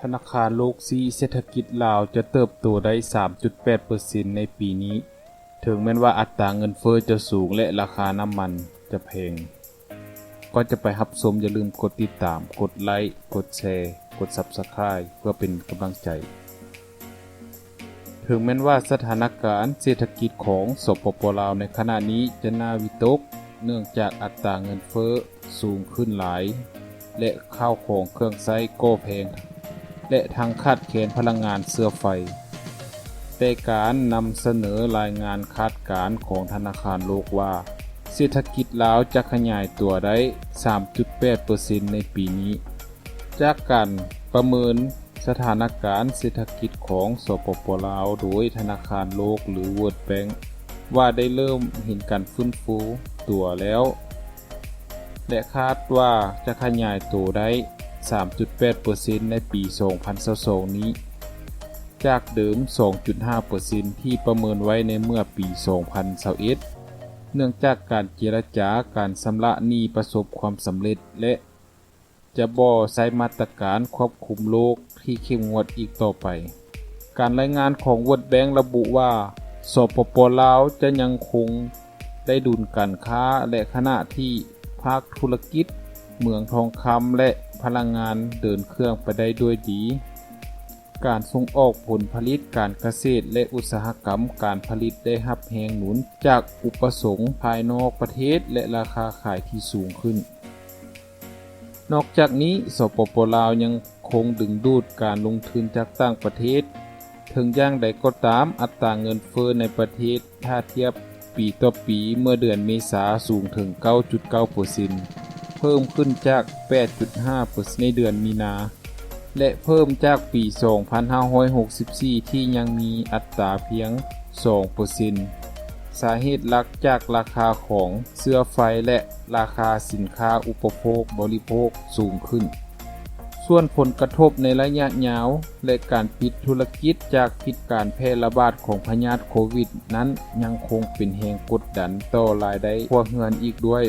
ທະນາຄານໂລກຊີ້ເສດຖະກິດລາວຈະເຕີບໂຕໄດ້ ສາມຈຸດແປດເປີເຊັນ ໃນປີນີ້, ເຖິງແມ່ນວ່າອັດຕາເງິນເຟີ້ຈະສູງ ແລະ ລາຄານ້ຳມັນຈະແພງ. ກ່ອນຈະໄປຮັບຊົມ, ຢ່າລືມກົດຕິດຕາມ, ກົດໄລ້, ກົດແຊ, ກົດ Subscribe ເພື່ອເປັນກຳລັງໃຈ. ເຖິງແມ່ນວ່າສະຖານະການເສດຖະກິດຂອງ ສປປ ລາວ ໃນຂະນະນີ້ຈະໜ້າວິຕົກ, ເນື່ອງຈາກອັດຕາເງິນເຟີ້ສູງຂຶ້ນຫຼາຍ ແລະ ຂ້າວຂອງເຄື່ອງໃຊ້ກໍແພງ ແລະ ທັງຂາດແຄນພະລັງງານເຊື້ອໄຟ. ແຕ່ການນຳສະເໜີລາຍງານຄາດການຂອງທະນາຄານໂລກວ່າ ເສດຖະກິດລາວຈະຂະຫຍາຍຕົວໄດ້ ສາມຈຸດແປດເປີເຊັນ ໃນປີນີ້. ຈາກການປະເມີນສະຖານະການເສດຖະກິດຂອງ ສປປ ລາວ ໂດຍທະນາຄານໂລກ ຫຼື World Bank ວ່າໄດ້ເລີ່ມເຫັນການຟື້ນຟູຕົວແລ້ວ ແລະ ຄາດວ່າຈະຂະຫຍາຍໂຕໄດ້ ສາມຈຸດແປດເປີເຊັນ ໃນປີສອງພັນຊາວສອງນີ້ ຈາກເດີມ ສອງຈຸດຫ້າເປີເຊັນ ທີ່ປະເມີນໄວ້ໃນເມື່ອປີສອງພັນຊາວເອັດ ເນື່ອງຈາກການເຈລະຈາການຊຳລະໜີ້ປະສົບຄວາມສຳເລັດ ແລະ ຈະບໍ່ໃຊ້ມາດຕະການຄວບຄຸມໂລກທີ່ເຂັ້ມງວດອີກຕໍ່ໄປ. ການລາຍງານຂອງ World Bank ລະບຸວ່າ ສປປ ລາວ ຈະຍັງຄົງໄດ້ດຸນການຄ້າ ແລະ ຂະນະທີ່ພາກທຸລະກິດ, ເໝືອງທອງຄຳ ແລະ ພະລັງງານເດີນເຄື່ອງໄປໄດ້ດ້ວຍດີ, ການສົ່ງອອກຜົນຜະລິດການກະເສດ ແລະ ອຸດສາຫະກຳການຜະລິດໄດ້ຮັບແຮງໜູນຈາກອຸປະສົງພາຍນອກປະເທດ ແລະ ລາຄາຂາຍທີ່ສູງຂຶ້ນ. ນອກຈາກນີ້, ສປປ ລາວ ຍັງຄົງດຶງດູດການລົງທຶນຈາກຕ່າງປະເທດ. ເຖິງຢ່າງໃດກໍຕາມ, ອັດຕາເງິນເຟີ້ໃນປະເທດ ຖ້າທຽບປີຕໍ່ປີ ເມື່ອເດືອນເມສາສູງເຖິງ ເກົ້າຈຸດເກົ້າເປີເຊັນ ເພີ່ມຂຶ້ນຈາກ ແປດຈຸດຫ້າເປີເຊັນ ໃນເດືອນມີນາ ແລະ ເພີ່ມຈາກປີສອງພັນຫ້າຮ້ອຍຫົກສິບສີ່ ທີ່ຍັງມີອັດຕາພຽງ ສອງເປີເຊັນ. ສາເຫດຫຼັກຈາກລາຄາຂອງເຊື້ອໄຟ ແລະ ລາຄາສິນຄ້າອຸປະໂພກບໍລິໂພກສູງຂຶ້ນ. ສ່ວນຜົນກະທົບໃນໄລຍະຍາວ ແລະ ການປິດທຸລະກິດຈາກພິດການແຜ່ລະບາດຂອງພະຍາດໂຄວິດນັ້ນ ຍັງຄົງເປັນແຮງກົດດັນຕໍ່ລາຍໄດ້ຄົວເຮືອນອີກດ້ວຍ.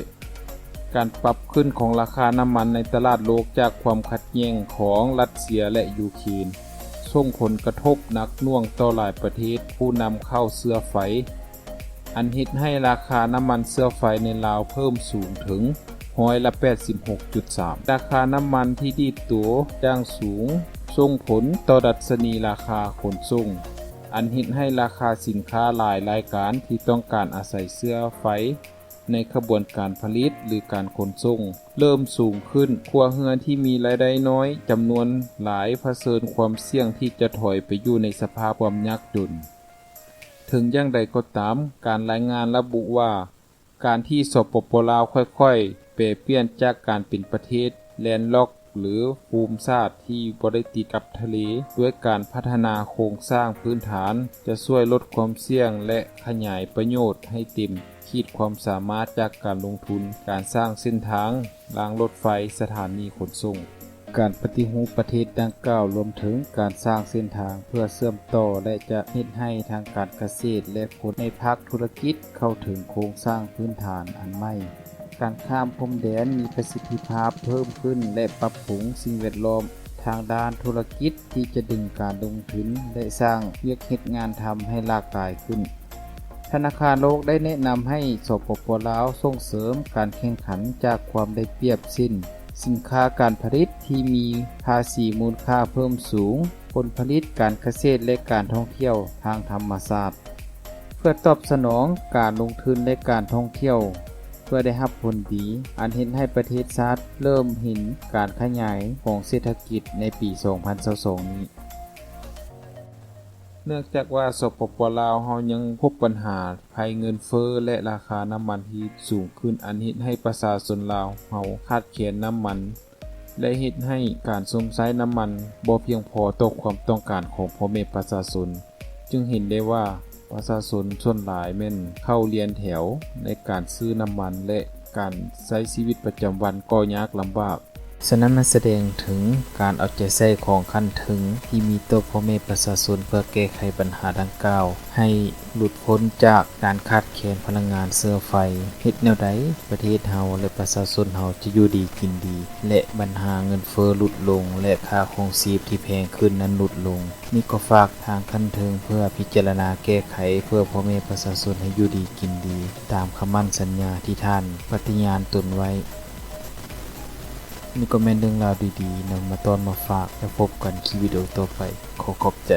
ການປັບຂຶ້ນຂອງລາຄານ້ຳມັນໃນຕະຫຼາດໂລກຈາກຄວາມຂັດແຍ່ງຂອງຣັດເຊຍ ແລະ ຢູເຄນ ສົ່ງຜົນກະທົບໜັກໜ່ວງຕໍ່ຫຼາຍປະເທດຜູ້ນຳເຂົ້າເຊື້ອໄຟ, ອັນເຮັດໃຫ້ລາຄານ້ຳມັນເຊື້ອໄຟໃນລາວເພີ່ມສູງເຖິງ ຮ້ອຍລະແປດສິບຫົກຈຸດສາມ. ລາຄານ້ຳມັນທີ່ດີດຕົວຢ່າງສູງ ສົ່ງຜົນຕໍ່ດັດຊະນີລາຄາຂົນສົ່ງ, ອັນເຮັດໃຫ້ລາຄາສິນຄ້າຫຼາຍລາຍການທີ່ຕ້ອງການອາໄສເຊື້ອໄຟ ໃນຂະບວນການຜະລິດ ຫຼື ການຂົນສົ່ງເລີ່ມສູງຂຶ້ນ. ຄົວເຮືອນທີ່ມີລາຍໄດ້ນ້ອຍຈຳນວນຫຼາຍ ຜະເຊີນຄວາມສ່ຽງທີ່ຈະຖອຍໄປຢູ່ໃນສະພາບຄວາມຍາກຈົນ. ເຖິງຢ່າງໃດກໍຕາມ, ການລາຍງານລະບຸວ່າ ການທີ່ ສປປ ລາວ ຄ່ອຍໆແປປ່ຽນຈາກການເປັນປະເທດແລນລັອກ ຫຼື ພູມສາດທີ່ບໍ່ໄດ້ຕິດກັບທະເລ ດ້ວຍການພັດທະນາໂຄງສ້າງພື້ນຖານ ຈະຊ່ວຍລົດຄວາມສ່ຽງ ແລະ ຂະຫຍາຍປະໂຫຍດໃຫ້ເຕັມຂີດຄວາມສາມາດຈາກການລົງທຶນການສ້າງເສັ້ນທາງ, ລາງລົດໄຟ, ສະຖານີຂົນສົ່ງ. ການປະຕິຮູບປະເທດດັ່ງກ່າວ ລວມເຖິງການສ້າງເສັ້ນທາງເພື່ອເຊື່ອມຕໍ່ ແລະ ຈະເຮັດໃຫ້ທາງການກະເສດ ແລະ ຄົນໃນພາກທຸລະກິດເຂົ້າເຖິງໂຄງສ້າງພື້ນຖານອັນໃໝ່. ການຂ້າມພົມແດນມີປະສິດທິພາບເພີ່ມຂຶ້ນ ແລະ ປັບປຸງສິ່ງແວດລ້ອມທາງດ້ານທຸລະກິດທີ່ຈະດຶງການລົງທຶນ ແລະ ສ້າງວຽກເຮັດງານທຳໃຫ້ຫຼາກຫຼາຍຂຶ້ນ. ທະນາຄານໂລກໄດ້ແນະນຳໃຫ້ ສປປ ລາວ ສົ່ງເສີມການແຂ່ງຂັນຈາກຄວາມໄດ້ປຽບ ເຊັ່ນ ສິນຄ້າການຜະລິດທີ່ມີພາສີມູນຄ່າເພີ່ມສູງ, ຜົນຜະລິດການກະເສດ ແລະ ການທ່ອງທ່ຽວທາງທຳມະຊາດ. ເພື່ອຕອບສະໜອງການລົງທຶນ ແລະ ການທ່ອງທ່ຽວ ເພື່ອໄດ້ຮັບຜົນດີ, ອັນເຮັດໃຫ້ປະເທດຊາດເລີ່ມເຫັນການຂະຫຍາຍຂອງເສດຖະກິດໃນປີສອງພັນຊາວສອງນີ້. ເນື່ອງຈາກວ່າ ສປປ ລາວ ເຮົາຍັງພົບບັນຫາໄພເງິນເຟີ້ ແລະ ລາຄານ້ຳມັນທີ່ສູງຂຶ້ນ, ອັນເຮັດໃຫ້ປະຊາຊົນລາວເຮົາຂາດແຄນນ້ຳມັນ ແລະ ເຮັດໃຫ້ການຊົມໃຊ້ນ້ຳມັນບໍ່ພຽງພໍຕໍ່ຄວາມຕ້ອງການຂອງພໍ່ແມ່ປະຊາຊົນ, ຈຶ່ງເຫັນໄດ້ວ່າປະຊາຊົນສ່ວນຫຼາຍແມ່ນເຂົ້າລຽນແຖວໃນການຊື້ນ້ຳມັນ ແລະ ການໃຊ້ຊີວິດປະຈຳວັນກໍຍາກລຳບາກ. ສະນັ້ນ ມັນສະແດງເຖິງການເອົາໃຈໃສ່ຂອງຂັ້ນເທິງທີ່ມີຕໍ່ພໍ່ແມ່ປະຊາຊົນ ເພື່ອແກ້ໄຂບັນຫາດັ່ງກ່າວ ໃຫ້ຫຼຸດພົ້ນຈາກການຂາດແຄນພະລັງງານເຊື້ອໄຟ. ເຮັດແນວໃດປະເທດເຮົາ ແລະ ປະຊາຊົນເຮົາຈະຢູ່ດີກິນດີ ແລະ ບັນຫາເງິນເຟີ້ຫຼຸດລົງ ແລະ ຄ່າຄອງຊີບທີ່ແພງຂຶ້ນນັ້ນຫຼຸດລົງ. ນີ້ກໍຝາກທາງຂັ້ນເທິງເພື່ອພິຈາລະນາແກ້ໄຂ ເພື່ອພໍ່ແມ່ປະຊາຊົນໃຫ້ຢູ່ດີກິນດີ ຕາມຄຳໝັ້ນສັນຍາທີ່ທ່ານປະຕິຍານຕົນໄວ້. ນີ້ກໍແມ່ນເລື່ອງລາວດີໆ ນຳມາຕ້ອນມາຝາກ ແລ້ວພົບກັນຄລິບວິດີໂອຕໍ່ໄປ. ຂໍຂອບໃຈ.